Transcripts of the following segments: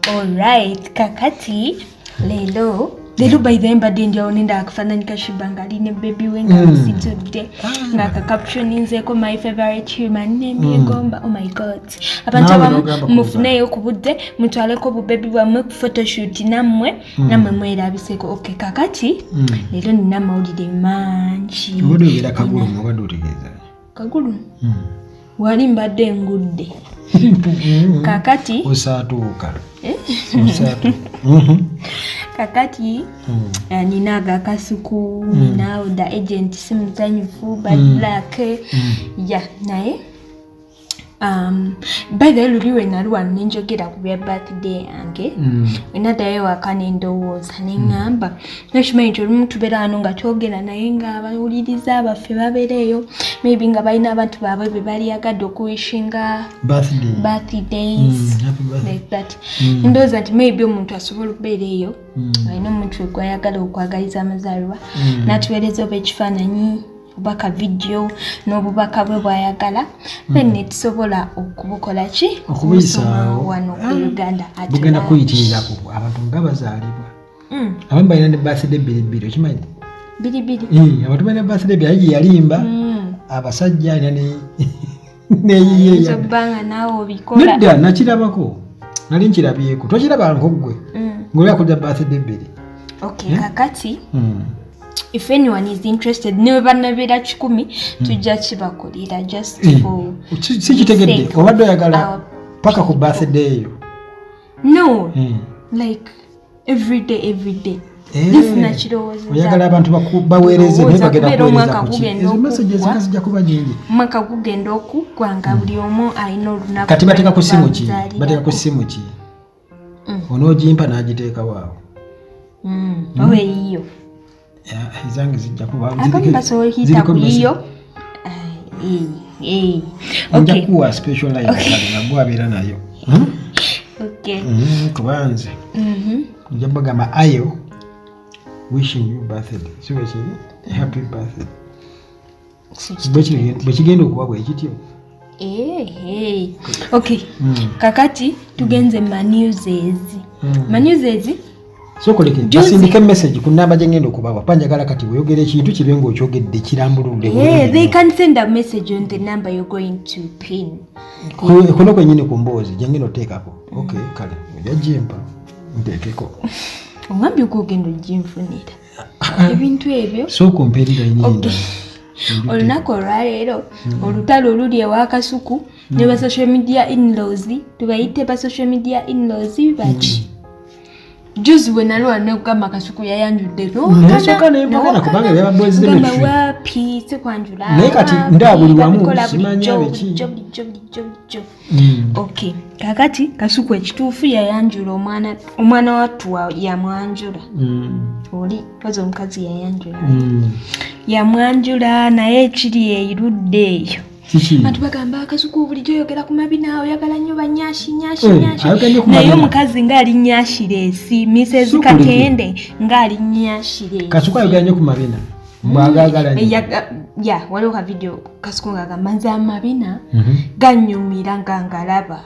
Alright, kakati leero leero, by the way, mbadde ndyawo nenda akafaananyi ka Sheebah nga ali ne baby we nga musitudde, nga kakaptioninzeeko "My favorite human", nembyegomba. Oh my God, abantu Naawe abamu n'ogamba mufuneeyo ku budde, mutwaleko bubebi bwammwe ku photoshoot, nammwe mwerabiseko. Okay, kakati leero nina amawulire mangi. Obadde oyogera kagulu, obadde otegeeza? Kagulu wali mbadde ngudde. Kakati Osaatuuka. Eh? Osaatuuka. Kakati nina agakasuku, nina the agent si musanyufu, bad black ya naye by the way, luli we nali wano nenjogera ku bya birthday yange, wenaddayo ewaka nendowooza neŋŋamba, nokimanyi nti olumu tubeera wano nga twogera, naye nga abawuliriza baffe babeereeyo, maybe nga balina abantu baabwe be baliyagadde okuwishinga birthday, birthdays, happy birthday. Like that. Ndowooza nti maybe omuntu asobola okubeera eyo alina omuntu we gwayagala okwagaliza amazaalibwa, n'atuweereza oba ekifaananyi oba ka vidiyo n'obubaka bwe bwayagala, then netusobola okubukola ki? Okubuyisaawo. Okubusoma wano ku Uganda at Bugenda large. kuyitirirako abantu nga bazaalibwa. Abamu balina ne birthday bbiri bbiri, okimanyi? Biri biri. Eh, abantu balina birthday bbiri, aye gye yalimba abasajja alina neyiye. Oyinza okuba nga naawe obikola. Nedda, nakirabako, nali nkirabyeko. Tokirabangako ggwe ng'oli akulya birthday bbiri? Okay, kakati if anyone is interested, ne bwe banabeera 100, tujja kibakolera just for Si kitegedde. sake Obadde oyagala paka ku birthday eyo? No, like every day, every day. Eh, Just nakirowooza. Oyagala abantu baweereze, naye Ndowooza bagenda kubeera kuweereza omwaka kuki? gugenda Ezo message okuggwa. ezika zijja kuba nyingi. Omwaka gugenda okuggwa nga buli omu alina olunaku Kati bateeka ku simu ki? lwe Bateeka ku simu ki? Onoogimpa n'agiteekawo awo. Oba eyiyo. Ya, ezange zijja kuba Abamu basobola okuyita ziriko ku message. yiyo. Eh, eh. Nja Okay. kuwa special line, kale nga gwe abeera nayo. Hmm? Okay. Kuba nze nja bagamba ayo wishing you birthday, si bwe kiri? Happy birthday. Bwe kigenda okuba bwe kityo. Eh, eh. Okay. Kakati tugenze ma newses. Ma newses. Sokoleke. Juzi- Basindike message ku namba gye ngenda okubawa, pa njagala kati bweyogera ekintu kibe ng'okyogedde kirambuludde Yeah, they bulungi. can send a message on the number you're going to pin. Kuno kwennyini ku mboozi gye ngenda oteekako. Okay, kale ojja gimpa nteekeko. Ongambye ogwogenda oginfunira. Ebintu ebyo. Sooka ompeerera Okay. endala. Olunaku olwaleero, olutalo oluli ewa Kasuku ne ba social media inlaws, tubayite ba social media inlaws baki? Juzi bwe nali wano nekugamba Kasuku yayanjudde. Nasooka nempakana kubanga byaba boys Gamba cemetery. wapi, sikwanjula. Naye kati wapi, ndaba buli wamu, babikola simanyi bulijjo, biki. bulijjo, bulijjo, bulijjo, bulijjo. Okay, kakati Kasuku ekituufu yayanjula omwana, omwana wattu yamwanjula. Oli kozi omukazi yayanjula. Yamwanjula, naye ekiri erudde eyo Kiki? Bantu bagamba Akasuku bulijjo oyogera ku mabina, oyagala nnyo banyashi nyashi Eh, nyashi. ayogera nnyo ku Naye mabina. omukazi ngaali nyashiresi, Mrs Sukulike. Katende ngaali nyashiresi. Kasuku ayogera nnyo ku mabina, bwagaagala nnyo. Ya, waliwo ka video Kasuku ng'agamba, "Nze amabina ganyumira nga ngalaba."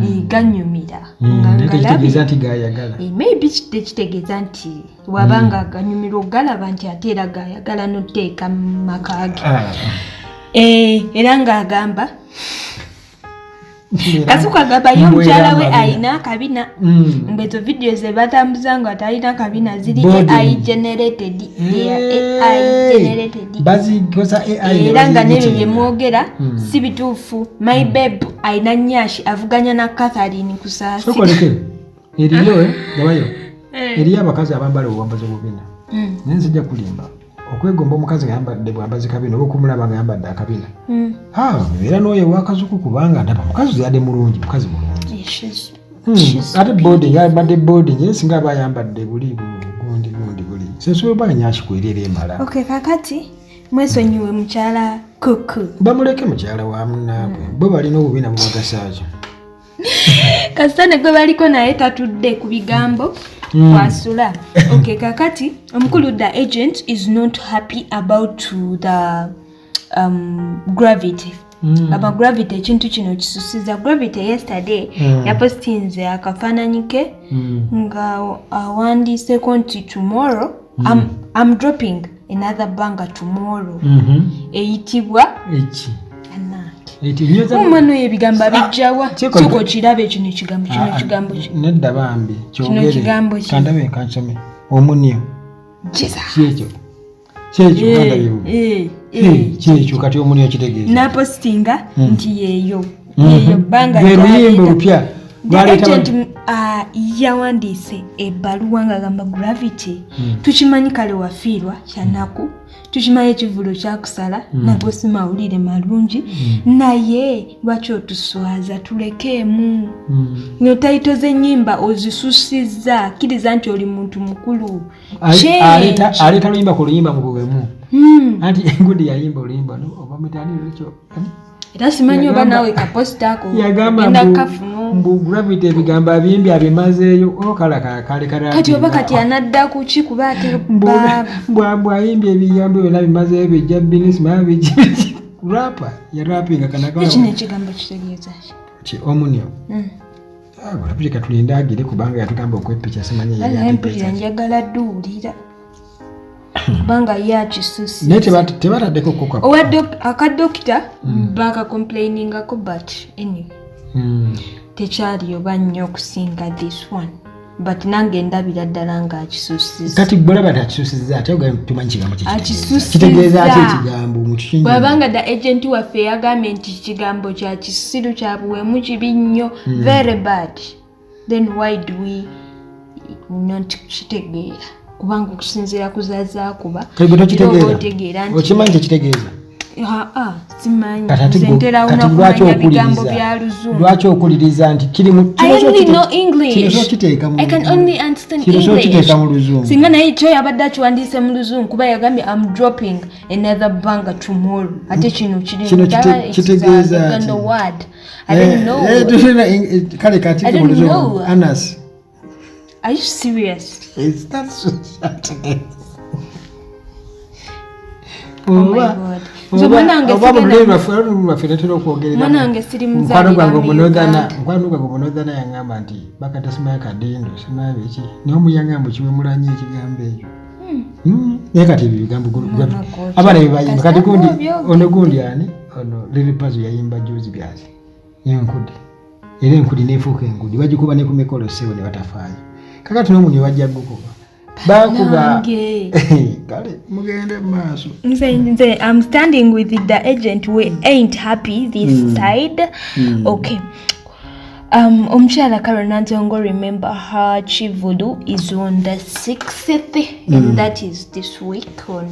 Eh, ganyumira nga Naye tekitegeeza ngalabye. nti gayagala. Eh, maybe tekitegeeza nti wabanga ganyumirwa okugalaba nti ate era gayagala noteeka mu maka ge. Ah. Eh, era ng'agamba, Kasuku agamba ye omukyala we alina akabina. Mbu ezo vidiyo ze batambuza nga talina kabina ziri Body. AI generated. They are AI generated. Bazikoza AI ne Era nga n'ebyo baziyitinga. bye mwogera si bituufu. My babe alina nyashi, avuganya na Catherine Kusaasi. Sokoleke eriyo, eh, gabayo eriyo abakazi abambala obwambazi obubina. Naye nzija kulimba, okwegomba omukazi nga yambadde bwambazi kabina oba okumulaba nga yambadde akabina, Ah, era n'oyo owakazuku, kubanga ndaba mukazi yadde mulungi, mukazi mulungi. Yeah, she's Ate body yambadde body naye singa aba ayambadde buli gundi gundi buli sensobola oba nyakikwera era emala. Okay, kakati mwesonyiwe mukyala kuku. Bamuleke mukyala wa munaabwe, bo balina obubina bubagasaaki. Kasita ne gwe baliko naye tatudde ku bigambo kwasula. Okay, kakati omukulu the agent is not happy about the gravity. Aba Gravity ekintu kino kisusiza. Gravity yesterday yapostinze akafaananyi ke nga awandiiseko nti tomorrow I'm dropping another banger tomorrow eyitibwa Eki? Anange. Nyoza. Omwana oyo ebigambo abijjawa? Sooka okirabe kino ekigambo, kino ekigambo ki? Nedda bambi. Kino kigambo ki? Kandabe, kansome. Omunyo. Jesus. Kyekyo, kyekyo, kandabe. Kyekyo. Kati omunyo kitegeeza? Napostinga nti yeeyo yeeyo bbanga. Lwe luyimba olupya. The Lwaleeta agent yawandiise ebbaluwa ng'agamba, "Gravity, tukimanyi kale wafiirwa kyanaku, tukimanyi ekivulo kyakusala, nago si mawulire malungi, naye lwaki otuswaza? Tulekeemu. No title z'ennyimba ozisussizza. Kkiriza nti oli muntu mukulu." Change. Aleeta luyimba ku luyimba mu buwemu. Anti engundi yayimba oluyimba oba mitani ekyo. Era simanyi oba naawe kaposita ako Yagamba ogenda mbu kafuna. Mbu Gravity ebigambo abimbi abimazeeyo okala kale. Kati oba kati anadda ku ki? Kuba ate Bwayimbye ebigambo byonna bimazeeyo, bijja binisima biki rapa yarapinga. Kino ekigambo kitegeeza ki? Ki omunyo? Mm. Gravity katulinde agire, kubanga yatugamba okwepicha, simanyi yali Naye mpulira ategeeza ki. njagala dduwulira kubanga ye akisusi. Naye tebataddeko kuka. Owa akadokita bakacomplainingako, but anyway, tekyaliyo nnyo okusinga this one, but nange ndabira ddala ng'akisusiza. Kati gwolaba takisusiza, ate ogambe tumanyi kigambo kye Akisusiza. kitegeeza ki ekigambo mu kinyonyi? Bw'abanga the agent waffe yagambye nti kigambo kya kisiru, kya buwemu, kibi nnyo, very bad, then why do we not kitegeera? Kubanga okusinziira ku zazaakuba Kati gwe tokitegeera? Otegeera nti Okimanyi kyekitegeeza? Aa, simanyi. Kati ate Nze ntera kati lwaki kumanya bigambo okuliriza? bya Luzungu. Lwaki okuliriza nti kiri mu I only know English. Kino kiteeka mu I can only understand Kino English. kiteeka mu Luzungu. Singa naye kyo yabadde akiwandiise mu Luzungu, kuba yagambye, "I'm dropping another banger tomorrow." Ate kino kiri Kino kitegeeza ki? Luganda word. I don't know. Kale kati I mu don't Luzungu know. Anas. Are you serious? Is that so kitegeeza? Oh my God. Nze mwanange Oba mu sigenda- lulimi lwaffe, olulimi lwaffe netera okwogerera. Mwanange siri Mukwano muzaalira gwange mu omunothana, Uganda. mukwano gwange omunothana yaŋŋamba nti bakata simanya kadindo simanya biki, naye omuyangamba kiwemulanye ekigambo ekyo. Naye kati ebyo bigambo Mama gocha. abaana byebayimba kati. Kasita Gundi obyogedde. ono gundi ani, ono Lil Pazo yayimba juzi byaki enkudi, era enkudi nefuuka enkudi, bagikuba ne ku mikolo sebo ne batafaayo. Kakati n'omunyo bajja gukuba, bakuba. Nange. Kale mugende mu maaso. Nze I'm standing with the agent. We ain't happy this side. Okay. Omukyala Carol Nantongo, remember her Chivulu is on the 6th, and that is this week on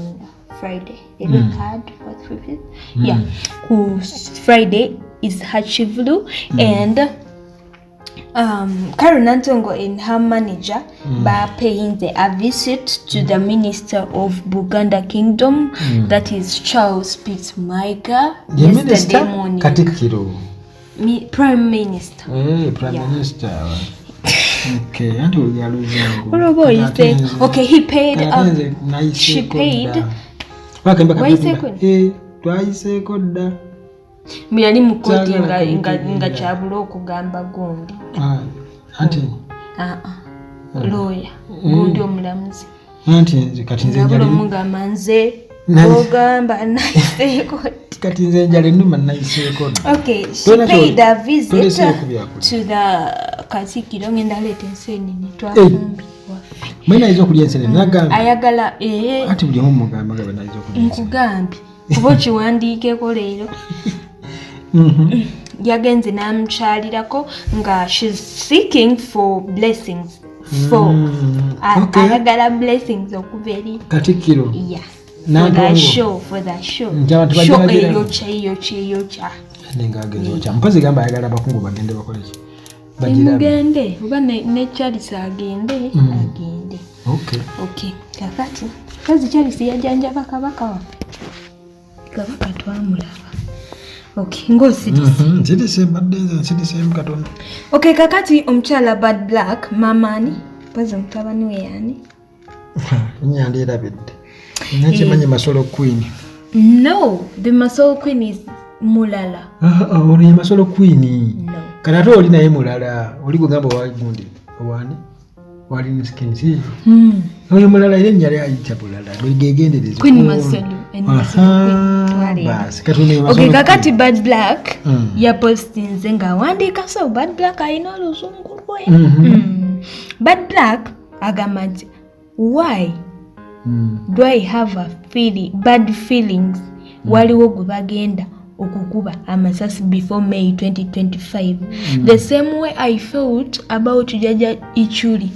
Friday. Every third, fourth, fifth. Yeah. Ku Friday is her Chivulu, and Carol Nantongo and her manager by paying a visit to the Minister of Buganda Kingdom, that is Charles Peter Mayiga, Ye yesterday minisita morning. Katikkiro? Prime Minister. Prime Yeah. Minister. Okay, anti olya Luzungu. Olwoba oyise. Okay, he paid she paid. Wayiseeko? Twayiseeko dda. Mbu yali mu kooti Kyagala nga kutegeera. kyabula okugamba gundi. Ah, anti Ah, ah. Lawyer gundi omulamuzi. Anti nze kati nze Ngabula njala omugamba nze ogamba nayiseeko. Kati nze enjala ennuma, nayiseeko dda. Okay, she Tolina paid a visit toleseeko byakulya. to the Katikkiro. Ngenda leeta enseenene twafumbye waffe. Mwe nayiza okulya ensenene nagambye. Ayagala Anti buli omu mugamba nga bwe nayiza okulya ensenene. Nkugambye kuba okiwandiikeko leero. Yagenze n'amukyalirako nga she's seeking for blessings for ayagala blessings okuva eri Katikkiro. Yeah, for the Nantongo. show, for the show. Nti abantu Show bajja bagiramu. eyokya, eyokya, eyokya. Nenga agenze okya mpozi gamba ayagala abakungu bagende bakole ki, bagirabe. Mugende oba ne Charles agende, agende. Okay. Okay, kakati kazi Charles yajanjaba kabaka waffe, kabaka twamulaba. Okay, ng'osirise? Nsirise, mbadde nze nsiriseemu katono. Okay, kakati omukyala Bad Black, mamaani mpozi mutabani we yaani? Nyanda erabidde, nakimanyi Masolo Queen. No, the Masolo Queen is Mulala. Ono ye Masolo Queen. Kati ate oli naye mulala, oli gwegamba owagundi owani wali skin si. Oyo mulala, era erinnya lyayita bulala, gegendereza. Queen Masolo. Basi kati ono ye Okay, Masolo. Kakati Bad Black yapostinze ng'awandiika, so Bad Black alina oluzungu lwe. Bad Black agamba nti, "Why do I have a feeling, bad feelings waliwo gwe bagenda okukuba amasasi before May 2025, the same way I felt about Jaja Ichuli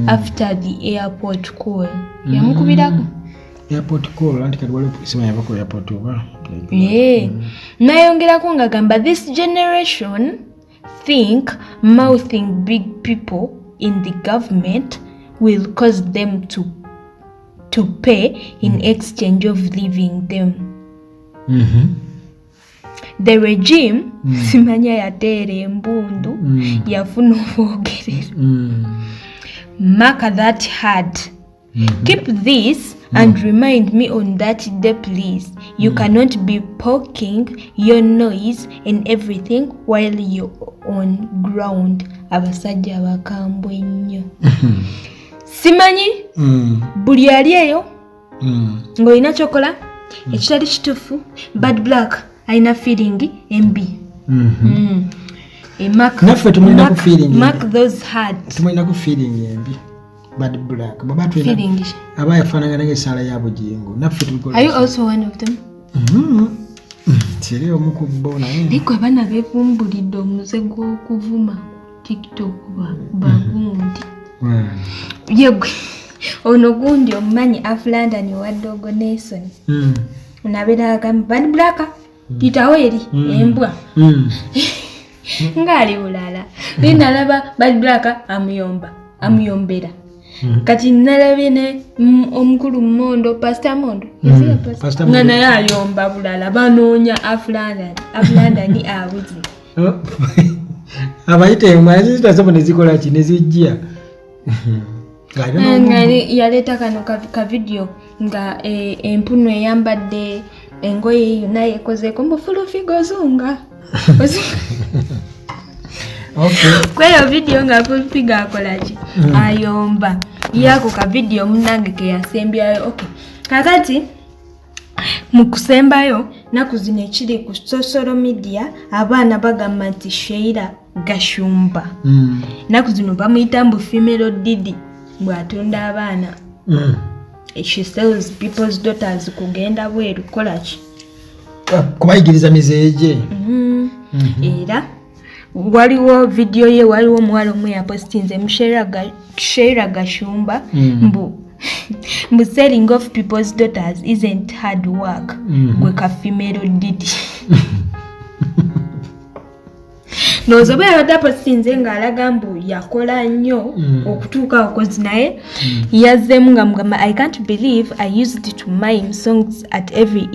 after the airport call." Yamukubirako. Airport call, anti kati waliwo simanya ku airport oba. Yeah. Nayongerako ng'agamba, "This generation think mouthing big people in the government will cause them to pay in exchange of leaving them the regime." Simanya yateera embundu, yafuna obwogerero. "Mark that hard. Keep this and remind me on that day, please. You cannot be poking your nose in everything while you're on ground." Abasajja bakambwe nnyo. Simanyi buli ali eyo ng'olina kyokola ekitali kituufu. Bad Black alina feeling embi. Naffe tumulinaku feeling embi. Mark those hard. Tumulinaku feeling embi Bad Black baba tulina Feeling. Aba yafaanagana ngaesaala ya Bugingo, naffe tulikola. Are you also one of them? Siri omu ku bo, naye Naye gwe, abaana beevumbulidde omuze gw'okuvuma ku TikTok, bagundi. Yegwe ono gundi omumanyi, Af London owa Dogo Nason. Ono abeera agamba, "Bad Black, yitawo eri embwa," ng'ali bulala. Naye nalaba Bad Black amuyomba, amuyombera. Kati nalabye ne omukulu Mondo, Pastor Mondo. Is he a pastor? Pastor Nga Mondo. naye ayomba bulala. Banoonya Af London, Af London abuze. Abayita emwa zitazabo nezikola ki, nezijja. Nga yaleeta kano ka video nga empunu eyambadde engoye yonna yekozeeko mbu Full Figure ozunga. Kweyo video nga Full Figure akola ki? Ayomba. Yako ka video munange keyasembyayo. Okay, kakati mu kusembayo, naku zino ekiri ku social media, abaana bagamba nti Sheila Gashumba, naku zino bamuyita mbu female Diddy, bw'atunda abaana. She sells people's daughters kugenda bweru kukola ki? Kubayigiriza mizeege. Era waliwo video ye, waliwo omuwala omu yapostinze mu Sheila Gashumba mbu "Selling off people's daughters isn't hard work." Gwe ka female Diddy. Ndowooza oba yabadde apostinze ng'alaga mbu yakola nnyo okutuuka akozi, naye yazzeemu nga mugamba, "I can't believe I used to mime songs at every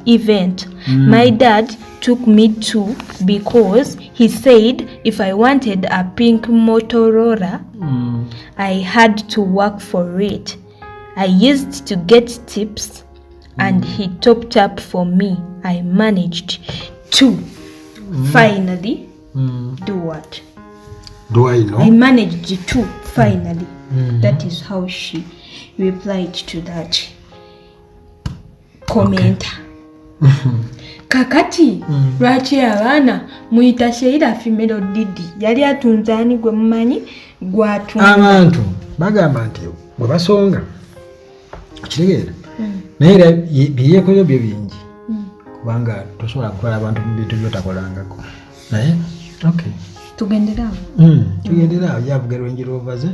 event my dad took me to because he said if I wanted a pink Motorola, I had to work for it. I used to get tips and he topped up for me. I managed to finally do what?" Do I know? "I managed to finally." That is how she replied to that commenter. Kakati lwaki abaana muyita Sheila female Diddy? Yali atunze ani gwe mumanyi gwatunda? Abantu bagamba nti bwe basonga, okitegeera, naye era byeyekoze byo bingi, kubanga tosobola kutwala abantu mu bintu byotakolangako, naye okay. Tugenderawo. Tugendera awo, yavuga Range Rover ze,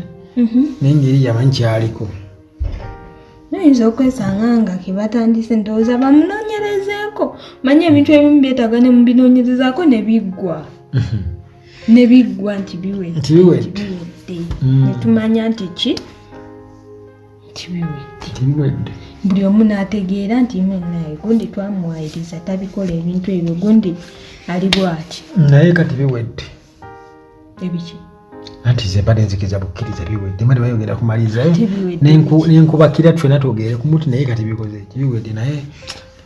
naye ngeri yamanyi kyaliko. Noyinza okwesanga nga kebatandise, ndowooza bamunoonyerezeeko. Manyi ebintu ebimu byetaaga ne mubinoonyerezaako ne biggwa, ne biggwa nti biwedde. Nti biwedde. Nti biwedde. Ne tumanya nti ki, nti biwedde. Nti biwedde. Buli omu n'ategeera nti naye gundi twamuwayiriza tabikola ebintu ebyo, gundi ali bwati. Naye kati biwedde. Ebiki? Anti ze mbadde nzikiriza bukkiriza biwedde, mbadde bayogera kumalizayo. Ate biwedde. Nenkubakira twena twogere ku muti, naye kati bikoze ki? Biwedde, naye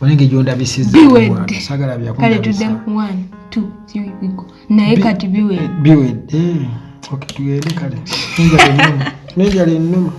Olenge gyondabisizza. Biwedde. Sagala Kale byakundabisa. tudde 1 2 3 we go. Naye kati biwedde. Biwedde. Okay, tugende kale. N'enjala ennuma. N'enjala ennuma.